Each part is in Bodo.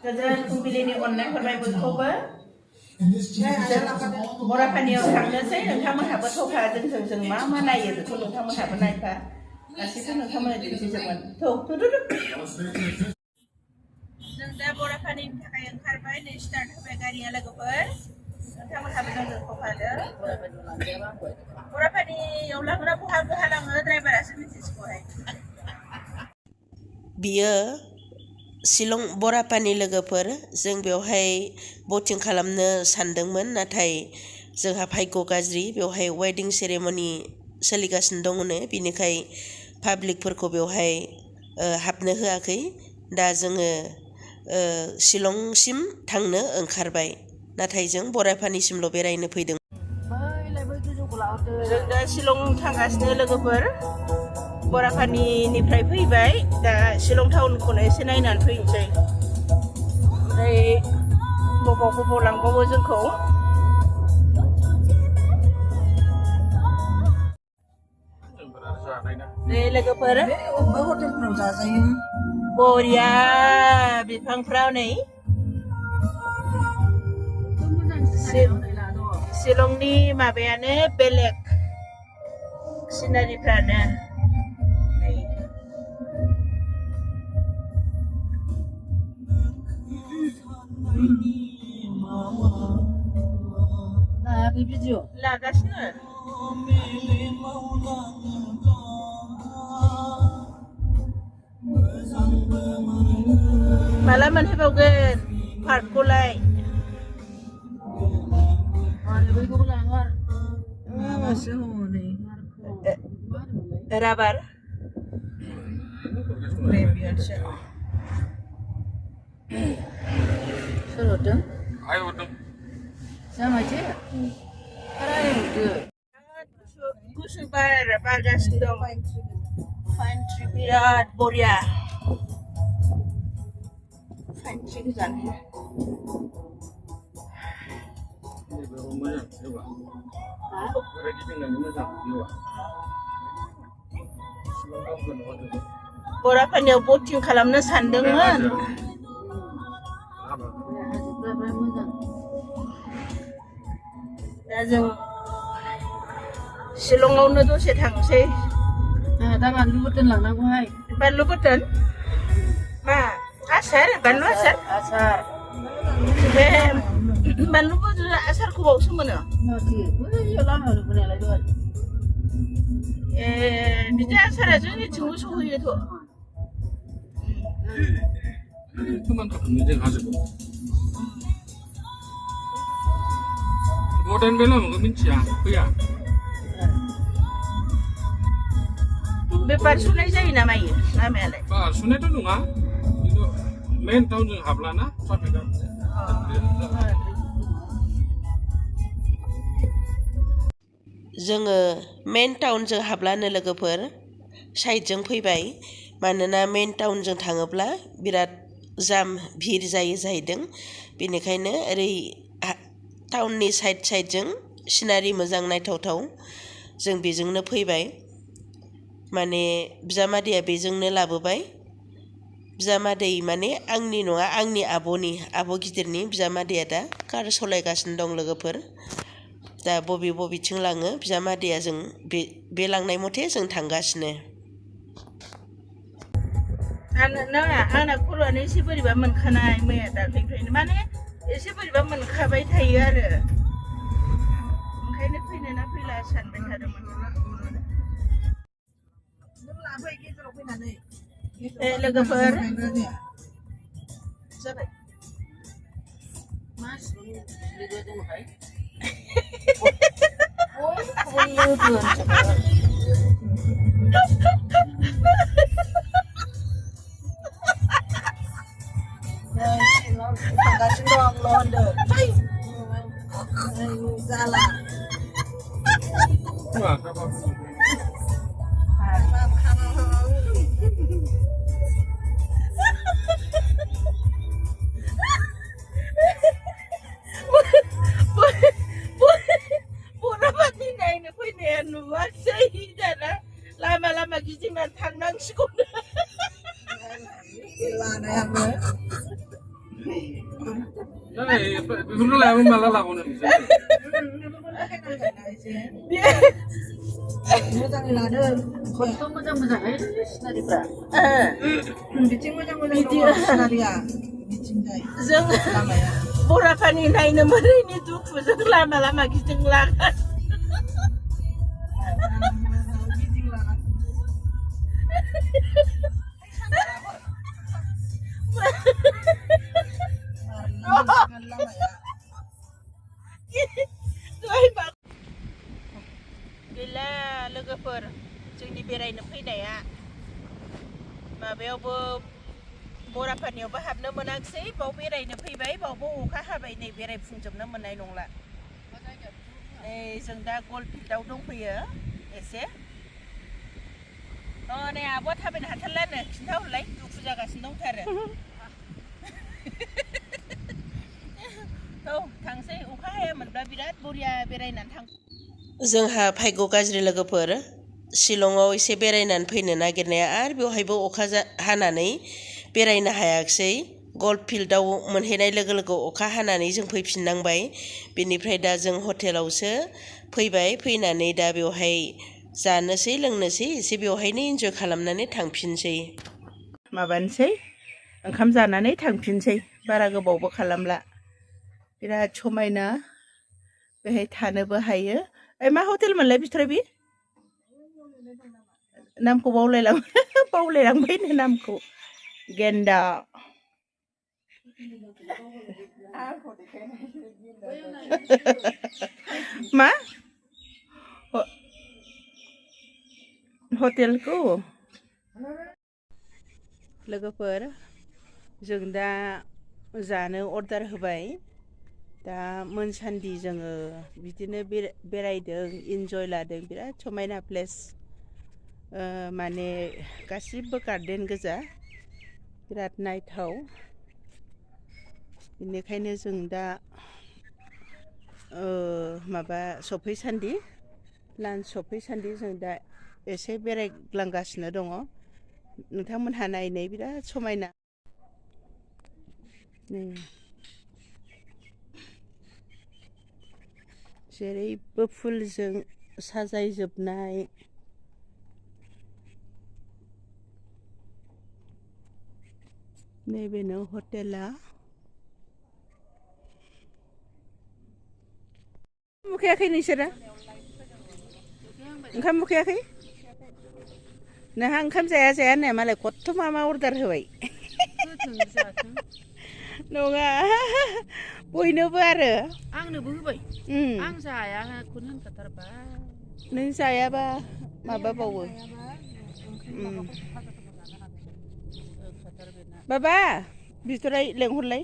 गोजोन फुंबिलिनि अननाय हरबाय बयखौबो बरापानियाव थांनोसै नोंथांमोनहाबो थौखा जों मा मा नायो बेखौ नोंथांमोनहाबो नायफा गासैबो नोंथांमोननो दिन्थिजोबगोन जों दा बरापानिनि थाखाय ओंखारबाय नै स्टार्ट होबाय गारिया लोगोफोर नोंथांमोनहाबो जोंजों थौफादो बरापानियाव लांग्रा बहा लाङो ड्राइभारासो मिथिसिगौहाय बियो शिलं बरापानि लोगोफोर जों बेवहाय बोटिं खालामनो सानदोंमोन नाथाय जोंहा भाग्य गाज्रि बेवहाय वेडिं सेरेमनि सोलिगासिनो दङनो बिनिखाय पाब्लिकफोरखौ बेवहाय हाबनो होआखै दा जोङो शिलंसिम थांनो ओंखारबाय नाथाय जों बरापानिसिमल' बेरायनो फैदों जों दा शिलं थांगासिनो लोगोफोर बरापानिनिफ्राय फैबाय दा शिलं टाउनखौनो एसे नायनानै फैनोसै ओमफ्राय बबाव लांबावो जोंखौ दे लोगोफोर हटेलफ्राव जाजायो बरिया बिफांफ्राव नै शिलंनि माबायानो बेलेग सिनारिफ्रानो भिडिअ लागासिनो माला मोनहैबावगोन पार्कखौलाय राबार सोर हरदों आइ हरदों जामायथो गुसु बार बारगासिनो दं फाइन ट्रि बिराद बरिया फाइन ट्रि गोजान बरापानियाव बोटिं खालामनो सानदोंमोन दा जों शिलंआवनो दसे थांसै दा बानलु बोरदोन लांनांगौहाय बानलु बोरदोन मा आसार बानलु आसार बे बानलु बोरदोन आसारखौ बावसो मोनो ए बिदि आसारा जोंनिथिंबो सहैयोथ' मदार्न बेलामखौ मिथिया फैया बे बारस'नाय जायो ना मायो लामायालाय बारस'नायथ' नङा खिन्थु मेन टाउनजों हाबलाना ट्राफिकआ जोङो मेन टाउनजों हाबलानो लोगोफोर साइडजों फैबाय मानोना मेन टाउनजों थाङोब्ला बिराद जाम भिर जायो जाहैदों बेनिखायनो ओरै टाउननि साइडजों सिनारि मोजां नायथावथाव जों बेजोंनो फैबाय माने बिजामादैया बेजोंनो लाबोबाय बिजामादै माने आंनि नङा आंनि आब' गिदिरनि बिजामादैया दा कार सालायगासिनो दं लोगोफोर दा बबेथिं लाङो बिजामादैया जों बे लांनाय मथे जों थांगासिनो आंना खर'आनो एसे बोरैबा मोनखानाय मैया दाख्लैनिफ्रायनो माने एसे बोरैबा मोनखाबाय थायो आरो ओंखायनो फैनो ना फैला सानबाय थादोंमोन लोगोफोर जाबाय थांगासिनो दं लन्दन जाला बरापानि नायनो फैनाया नुवासै दाना लामा गिदिंनानै थांनांसिगौ लानायाबो बेफोरखौ लायाबा माला लाबावनो मोजाङै लादो खस्थ' मोजाङै सिनारिफ्रा बिथिं मोजां दङ सिनारिया बिथिंजाय जों लामाया बरापानि नायनो मोनैनि दुखुजों लामा गिदिंलाङो गैला लोगोफोर जोंनि बेरायनो फैनाया माबायावबो बरापानियावबो हाबनो मोनाखिसै बाव बेरायनो फैबाय बावबो अखा हाबाय नै बेरायफुंजोबनो मोननाय नंला नै जों दा गल फिल्डआव दंफैयो एसे नै आब'आ थाबायनो हाथारलानो खिन्थाहरलाय दुखु जागासिनो दंथारो औ थांसै अखा हायामोनब्ला बिराद बरिया बेरायनानै थां जोंहा भाग्य गाज्रि लोगोफोर शिलंआव एसे बेरायनानै फैनो नागिरनाया आरो बेवहायबो अखा हानानै बेरायनो हायाखिसै गल्फ फिल्डआव मोनहैनाय लोगो लोगो अखा हानानै जों फैफिननांबाय बेनिफ्राय दा जों हटेलावसो फैबाय फैनानै दा बेवहाय जानोसै लोंनोसै एसे बेवहायनो इन्जय खालामनानै थांफिनसै माबानोसै ओंखाम जानानै थांफिनसै बारा गोबावबो खालामला बिराद समायना बेहाय थानोबो हायो मा हटेल मोनलाय बिथराय नामखौ बावलायलांबायनो नामखौ गेन्दा मा हटेलखौ लोगोफोर जों दा जानो अर्डार होबाय दा मोनसान्दि जोङो बिदिनो बेरायदों इन्जय लादों बिराद समायना प्लेस माने गासिबो गार्डेन गोजा बिराद नायथाव बेनिखायनो जों दा माबा सफैसान्दि लान्च सफैसान्दि जों दा एसे बेरायग्लांगासिनो दङ नोंथांमोनहा नायनो बिराद समायना जेरैबो फुलजों साजायजोबनाय नैबेनो हटेला मुखायाखै नोंसोरो ओंखाम उखैयाखै नोंहा ओंखाम जाया होननाया मालाय खथ्थ' मा अर्डार होबाय नङा बयनोबो आरो आंनोबो होबाय आं जायाखौनो होनखाथारबाय नों जायाबा माबाबावो बाबा बिथराय लेंहरलाय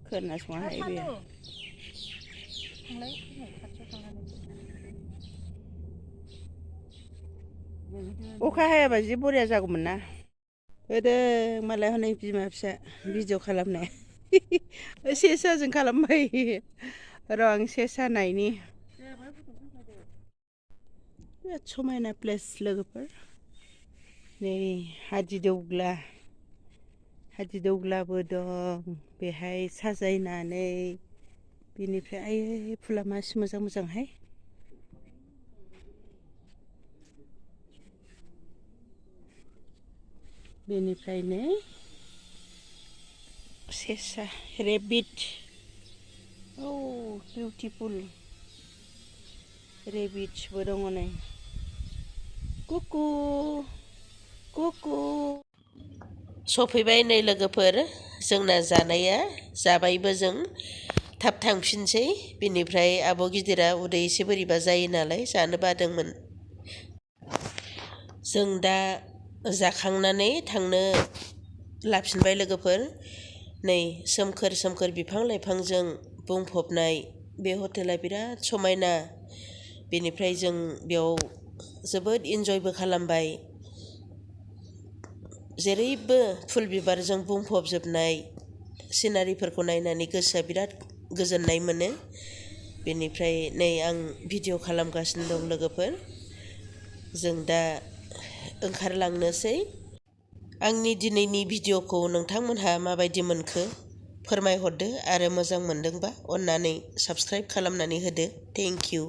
खोनासङाहाय बे अखा हायाबा जि बरिया जागौमोन ना होदों मालाय हनै बिमा फिसा भिडिअ खालामनाय सेसाजों खालामबाय र' आं सेसा नायनि बिराद समायना प्लेस लोगोफोर नै हादिदौग्लाबो दं बेहाय साजायनानै बेनिफ्राय आयै फुला मासि मोजांहाय बेनिफ्रायनो सेसा रेबिट बिउटिफुल रेबिट्सबो दङ नै कुकु सफैबाय नै लोगोफोर जोंना जानाया जाबायबो जों थाब थांफिनसै बिनिफ्राय आब' गिदिरा उदै एसे बोरैबा जायो नालाय जानो बादोंमोन जों दा जाखांनानै थांनो लाफिनबाय लोगोफोर नै सोमखोर बिफां लाइफांजों बुंफबनाय बे हटेला बिराद समायना बेनिफ्राय जों बेयाव जोबोद इन्जयबो खालामबाय जेरैबो फुल बिबारजों बुंफबजोबनाय सिनारिफोरखौ नायनानै गोसोआ बिराद गोजोननाय मोनो बेनिफ्राय नै आं भिडिअ खालामगासिनो दं लोगोफोर जों दा ओंखारलांनोसै आंनि दिनैनि भिडिअखौ नोंथांमोनहा माबायदि मोनखो फोरमायहरदो आरो मोजां मोनदोंबा अन्नानै साबस्क्राइब खालामनानै होदो। Thank you.